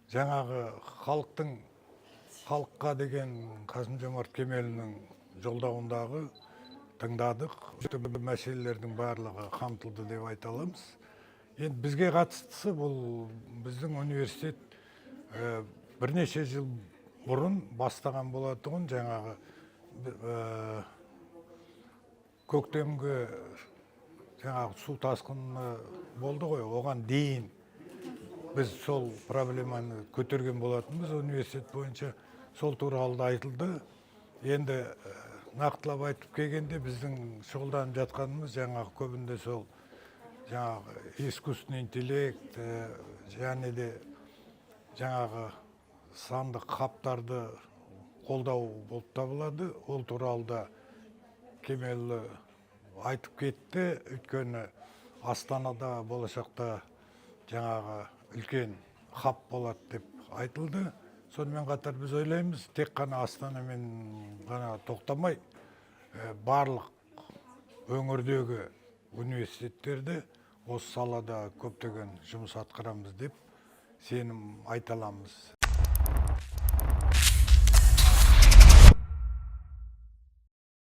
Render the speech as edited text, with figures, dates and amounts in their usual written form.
Жаңағы халықтың, халыққа деген Қасым Жомарт Кемелұлының жолдауындағы тыңдадық. Мәселелердің барлығы қамтылды деп айта аламыз. Енді бізге қатыстысы, бұл біздің университет бірнеше жыл бұрын бастаған болатұғын жаңағы көктемгі жаңағы су тасқыны болды ғой, оған дейін біз сол проблеманы көтерген болатынбыз университет бойынша. Сол туралы да айтылды. Енді нақтылап айтып келгенде, біздің шұғылданып жатқанымыз жаңағы көбінде сол жаңағы искусственный интеллект және де жаңағы сандық хабтарды қолдау болып табылады. Ол туралы да Кемелұлы айтып кетті, өйткені Астанада болашақта жаңағы үлкен хаб болады деп айтылды. Сонымен қатар біз ойлаймыз, тек қана Астанамен ғана тоқтамай, барлық өңірдегі университеттерде осы салада көптеген жұмыс атқарамыз деп сенім айта аламыз.